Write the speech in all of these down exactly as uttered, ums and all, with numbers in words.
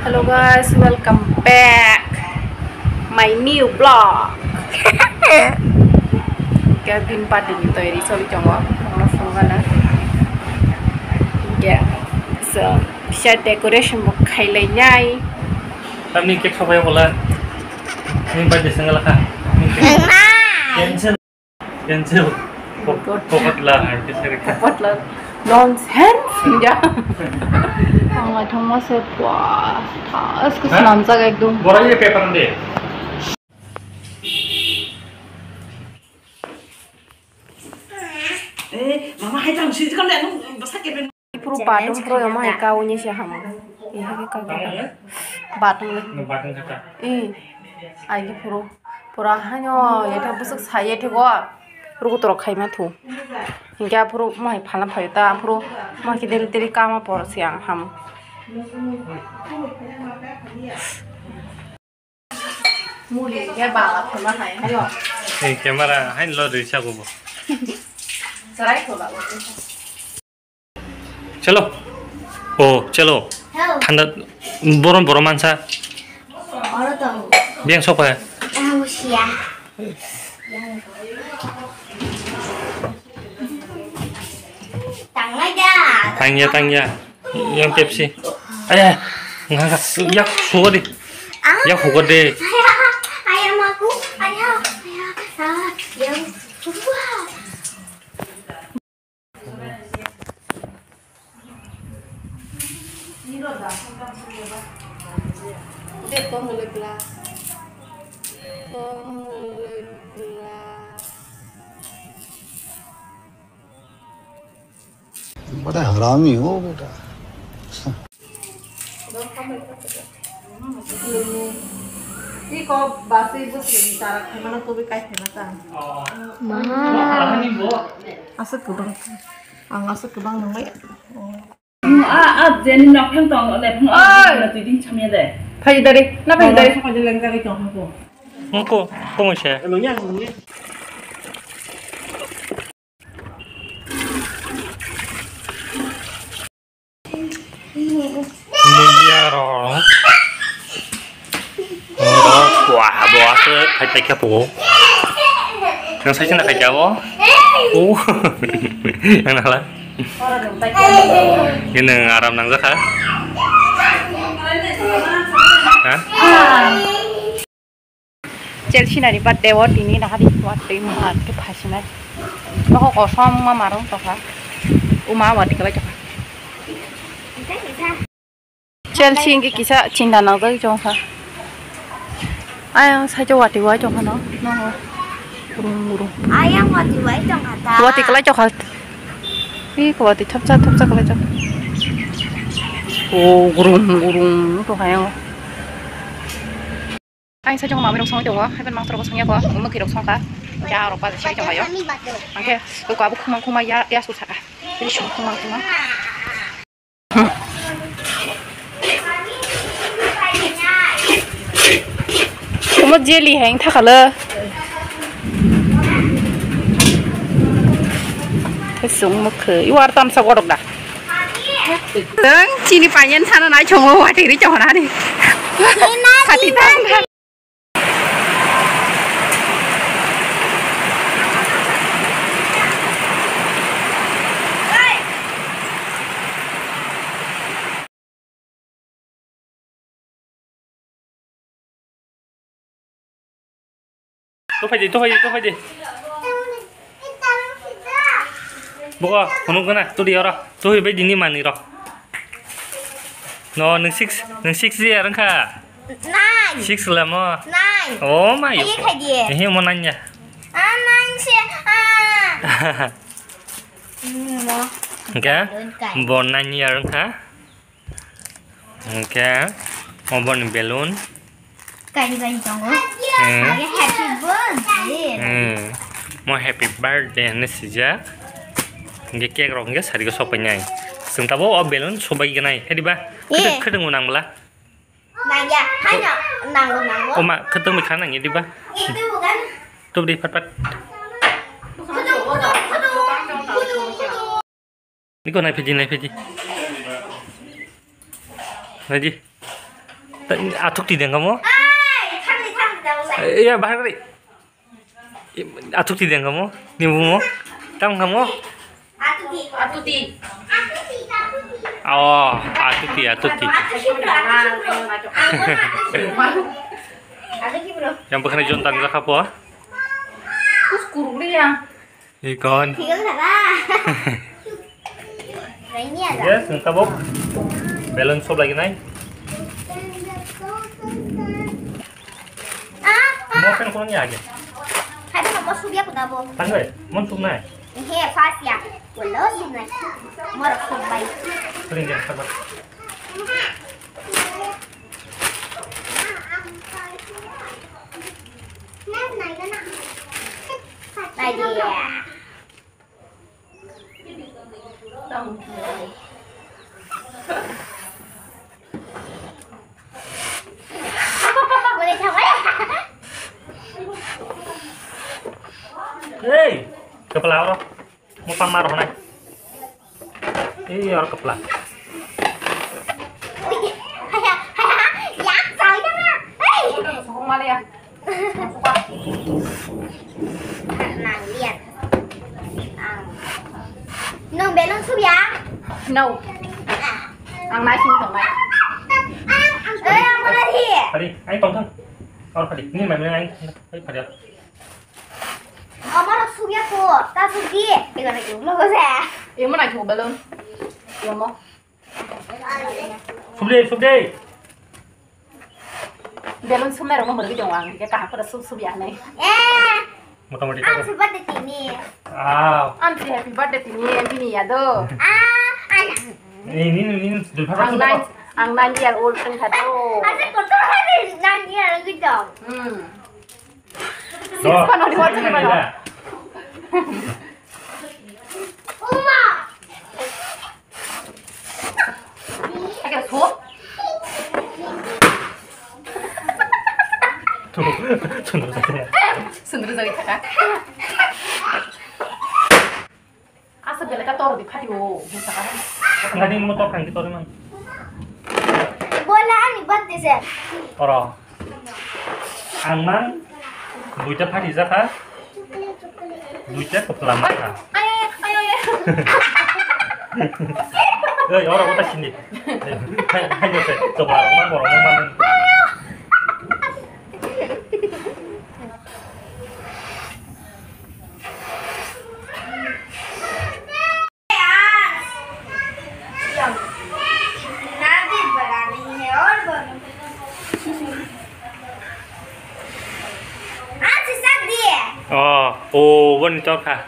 Hello guys, welcome back my new vlog. Kevin party ni toyari soli tongo, tongo songana. Yeah, so, bisa decoration bo khailai nai. Tamni cake sobai bola. Ni birthday sengala kha. Cancel. Cancel. Good. Pocket la, hai, kisa kisa. Pocket la. Nonsense. Ya. Ang naithokma se, wah, thaske swnamjak ekdom. Bora ye paper de. Eh, mama, hai tang, sini kan, anu, basa keben. Phuru batung phuru omo hai kaui ni se hamo. Eha khe kaui kha. Batung ni. No, batung kha ta. Eh, ai phuru. Pura hanyo, yatha bwswk sai yatha go. Rugo toro khaima thu. Hinkhe aphuru mo hai phala phaio ta, aphuru mo hai khe deri deri kama por se ang hamo. Muli khe bala phema hai, hayo. Ei camera haino lo risa go bo. Chwrai ko ba. Chalo. Oh, chalo. Hello. Thanda borom borom mansa. Oro tongo. Biyang sok pa. Ah, usia. Tanglai da. Tangya, tangya. Yang Pepsi. Aya, nganga, yak suka di. Ah. Yak suka di. Aya, aya maku, aya, aya, ah, yang, wah. बड़ा हरामी हो बेटा। Iko basi bwswkni chara khaimano tubui kai khaima ta. Ma. Aswk kwbang. Ang aswk kwbang nungwi. A, a, jeni nokhang tong, le phung. Oi. Na twi din chamya de. Phai dari, na phai dari. Sokol de lengjagwi tong hangko. Hangko, komo se. Mulia rok. Rok, wah, bo aswk khai paikha po. Nang sai chana khai jabo. Oh. Nang nala. Ini aram nang jakha. Ha? Chelsea nani birthday o tini nahadi watwi muha twi phasinai. Noho kosom ma marung tokha. Uma wati kala tokha. Chelsea ingi kisa chinda nangjagwi tongkha. Ayang saijo wati wai tongkha no. Noho. Gurung gurung. Ayang wati wai tongkha ta. Wati kala tokha. Ih, kwati thapsa thapsa kwlai jak. O gurung gurung tongkha yang. Ang saichung mamwi rok songwi tongo, haiphano mangsa rok songya kho, mwkhwi rok songkha, ya rok bajai siri tongkha yo. Angkhe koko abo khumang khumang ya, ya su saka. Bini song khumang khumang. Omo jelly hai wng thakha le. Sung mwkhwi. Iwar tamsa gorok da. Tang chini panyen sana nai chongo wati ri chona ni. Khati tang. Tuh phaidi, tuh phaidi, tuh phaidi. Buka, hunung kana, tuh di ora. Tuh phaidi ni mani ro. No, nung six, nung six di arang kha. Nine. Six lamo. Nine. Oh my. Ayo khaidi. Eh, mo nanya. Ah, nine se, ah. Hmm, mo. Enggak. Don't kai. Bo nanya arang kha. Hwnkhe obo ni balloon. Kainwi kainwi tongo. Hmm. Hwnkhe happy birthday. Hmm. Mo happy birthday hinwi swijak. Hwnkhe cake rok hwnkhe sari o sok painai. Chwng tabuk o balloon sobai gwnai. Khe diba? Eh. Khwtwng, khwtwng bo nang bwla? Nangya. Haino nango, nango. Oma, khwtwng bai kha nangya diba? Itu bukan. Tubdi, phat, phat. Khwtwng, khwtwng, khwtwng, khwtwng. Iko nai phaidi, nai phaidi. Naidi. Athuk ti deng kamo? Ai, thang di, thang di, thang di. Iya, bahar kari. Athuk ti deng kamo? Ni bumo? Tam kamo? Athuk ti. Athuk ti. Oh, athuk ti, athuk ti. Athuk ti, bro, athuk ti, bro. Athuk ti, bro. Yang bukan John tangga kapo? Kus kuruk liya. Ikon. Yes, nung tabok. Balloon shop lagi nai. Ah, ah. Mo pen kono ni age. Hai, mo shop ya ko dabo. Tanggai, mon shop nai. He, fast ya. Wala shop nai. Mo shop bai. Kering ya, sabar. Idea. Hei, kepala apa? Mau pamar mana? Ei, oro kepla. Yak, saya na. Hei. Sokong mali ya. Nang lian. Ang. Nung belong sup ya? No. Ang nai sing tong nai. Eh, ang mana di? Padi, ayo tong tong. Oro padi. Ini main main ayo. Ayo padi. Amar sugya ko, ta sugdi. Ega na ki ulo ko sa. Emo na ki balloon. Emo. Subde, subde. Balloon sumna rong mo murgi dong ang. Ke kaha pura sub sub ya nai. Eh. Motamoti ang ta. Happy birthday tini. Ah. Ang si happy birthday tini, bini ya do. Ah, ana. Ini, ini, ini, dulpha. Ang nine, ang nine year old tong kha do. Asa kotor hari nine year old gitu. Hmm. Six pa noni watch ni ba. Uma. Ake so. Tu, tu, tu, tu. Sundru jagi thaka. Asa belai ka tor di phati o, busa ka. Ngadi mo tor khang ki tor man. Bola ani birthday se. Oro. Ang man duita phati jaka. Duita kopla ma kha. Ay, ay, ay, ay. Ei, oro kota sini. Hai, hai, se, coba, ma boro, ma man. Oh, oh, boni tokha.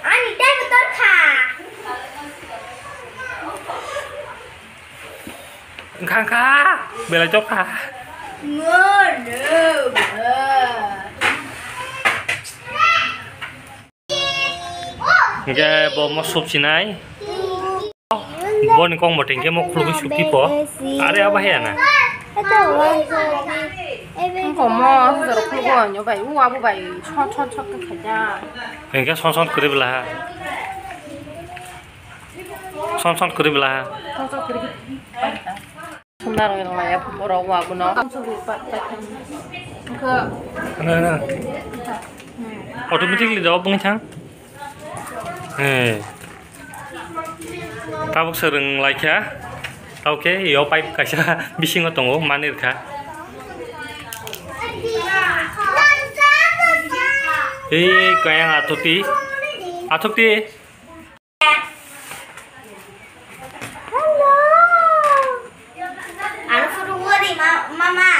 Ani tei bo tokha. Wngkha, wngkha, belai chokha. Ngono, ba. Hingke bo mo sop sinai. Boni kok moting ke mo khulugwi suki po. Are abo haya na. Wngkha mo, jora khulugwi onyo bai, u abo bai, sot, sot, sot khe khaida. Hingke son son kwrwi bwla ha. Son son kwrwi bwla ha. Son son kwrwi. Sumna rong rong ya borok wa bono. Ano, ano. Automatically jawab wngwi thang. Eh. Tabuk se rwng laikha. Tabuk khe yo pipe kaisa bisingo tongo, manwi rwkha. Ei, kayang athukti. Athukti. Hello. Ano photo mo di, ma-, mama.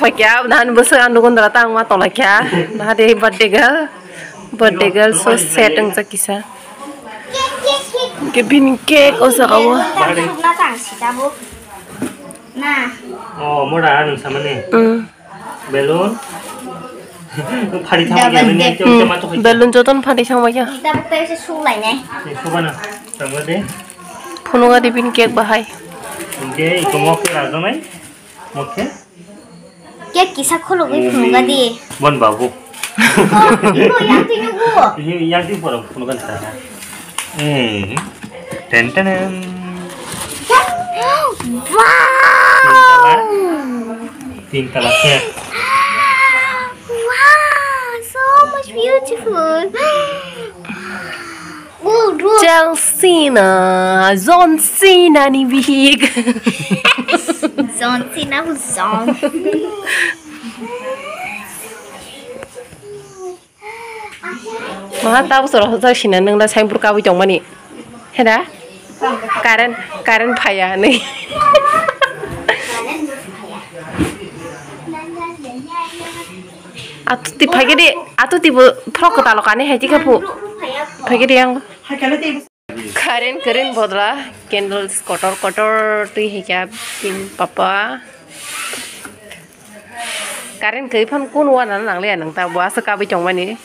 Paikya, nahan bwswk ang nukundra ta wngma tonglaikya. Naha de birthday girl. Birthday girl so sad wngjak kisa. Khe bini cake o jaga o. Sukna tang si tabuk. Na. Oh, mora ang samani. Mm. Balloon. Phari thang ya, nini. Hmm. Balloon joton phari thang ya. Tabuk tai se suklai nai. Subana. Tangma de. Phunukha de bini cake bahai. Oke, iko mok ke rajanai. Mok ke. Cake kisa khulugwi phunukha di. Bon babu. Oh, iko yang twi nugo. Ini yang twi pora phunukha sa. Eh. Ten ten. Wow. Pink color cake. Wow, so much beautiful. John Cena, John Cena ni bihik. John Cena, John. Maha tabuk soro hojak sina nung da saimphur kabui tongmani. Heda? Current, current phaiya hinwi. Atuti phaikhe di, atuti bo frok kwtalo kani hai tikhe phu. Phaikhe di ang. Current, current bodla, candles kotor kotor twi hai kha pink papa. Current kwrwi phano kunu wana nangliya nang ta bo aswk kabui tongmani.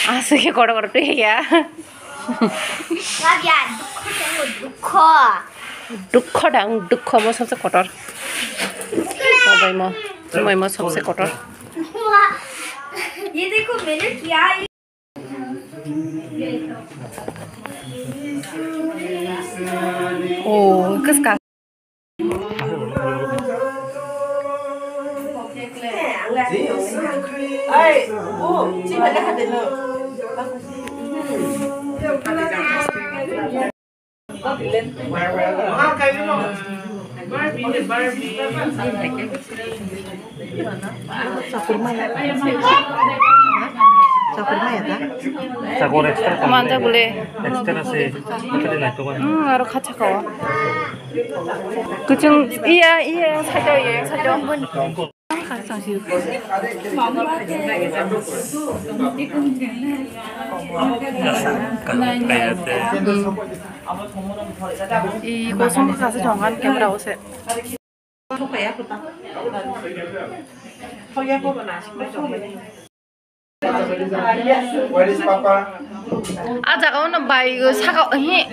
Aswk khe kotor kotor twi hai kha. Rabia, dukho tongo, dukho. Dukho dang, dukho mo sabse kotor. Mo bai mo, mo bai mo sabse kotor. ये देखो, मैंने किया है। Oh, kiska. Sakurmaya. Sakurmaya ta? Sakur extra. Manja bole. Extra se. Extra na to. Hmm, aro khacha kawa. Kuchung iya, iya, yang saja, iya, yang saja. I kosong kasa chongan camera o se. A jaga o no bai o saka hi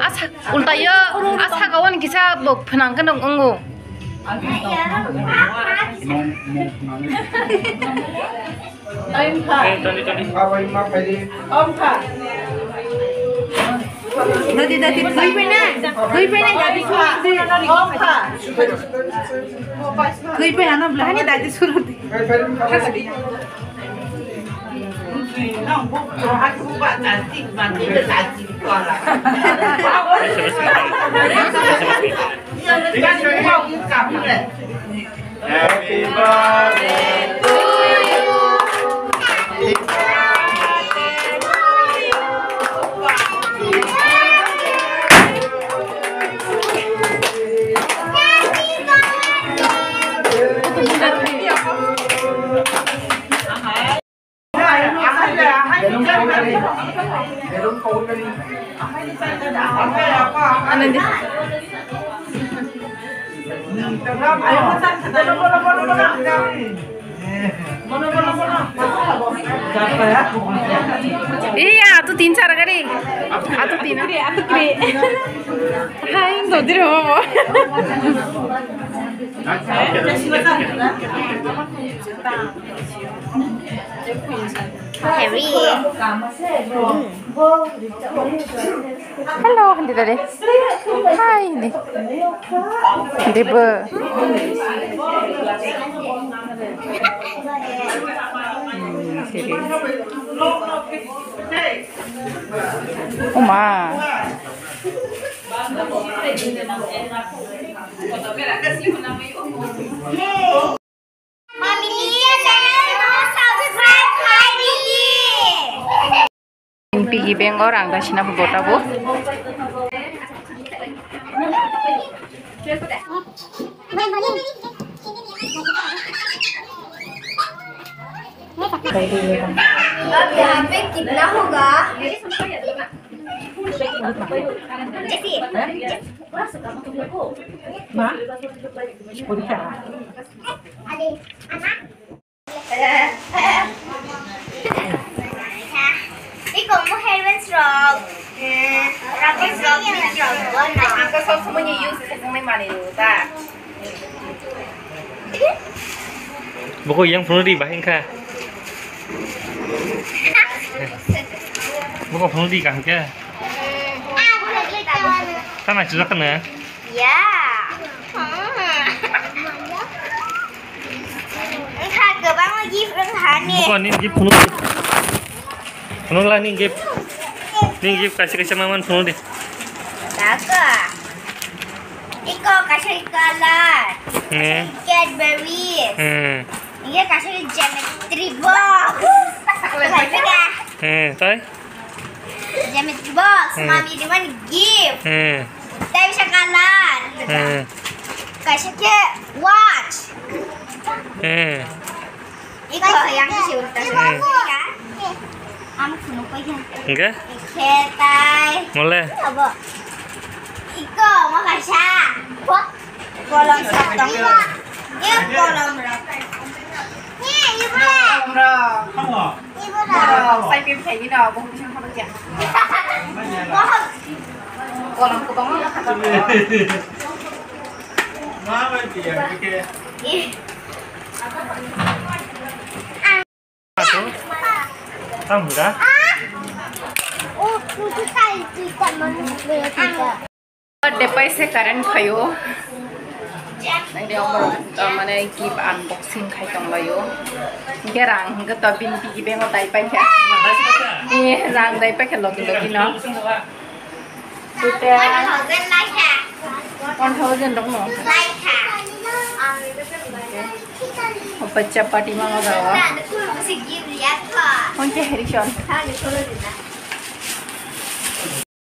a sa ulta yo a saka o ni kisa bo phnang khe no wngo. Dadi, dadi, thwi phai na, thwi phai na, dadi suru di. Thwi phai ano bla hani dadi suru di. Happy birthday to you. Iya, atu tin sar gari. Atu tin. Atu kri. Hai, dodir hobo. Heavy. Hello, hindi dali. Hi, hindi. Hindi ba? Hmm, sige. Uma. Mami Lia channel no subscribe khai dili. Piggy bank o rang da sina bo gota bo. अब यहाँ पे कितना होगा? जैसे, Iko mo headbands rok, eh, rubber rok, beads rok, bo no. Ang khe sob somoi ni use khajaknai manwi rw ta. Boko yang phunukdi bahai wngkha. Boko phunukdi kaham khe. Tamo chujak khe no? Ya. Wngkha kwbangma gift wngkha ni. Boko ni gift phunukdi. Phunukla ni gift. Ni gift kaisa kaisa ma man phunukdi. Taka. Iko kaisa color. Ni. Cadbury. Hmm. Iya kaisa geometry box. Laipika. Hmm, tai? Geometry box. Hmm. Mami rimani gift. Hmm. Tai bisa color. Hmm. Kaisa khe watch. Hmm. Iko yang kisi ulta. Hmm. Ang phunuk paikha. Hingke? Khetai. Mole? Abo. Iko, mo kaisa. Kolom sak tong. Ye kolom rok. Ye, ibu. Kolom rok. Ibu rok. Sai pim sai ni no, bo bising khabar ya. Kolom ko tong. Mama dia ke. Ih. Atu, tamo da? Birthday paisa current phaio. Nang dia omor, mane gift unboxing khai tong laio. Hingke rang, hingke to bini piggy bank o dai paikha. Eh, rang dai paikha logi logi no. Total one thousand rok no. Opa chapati mango dawa. Honke herison.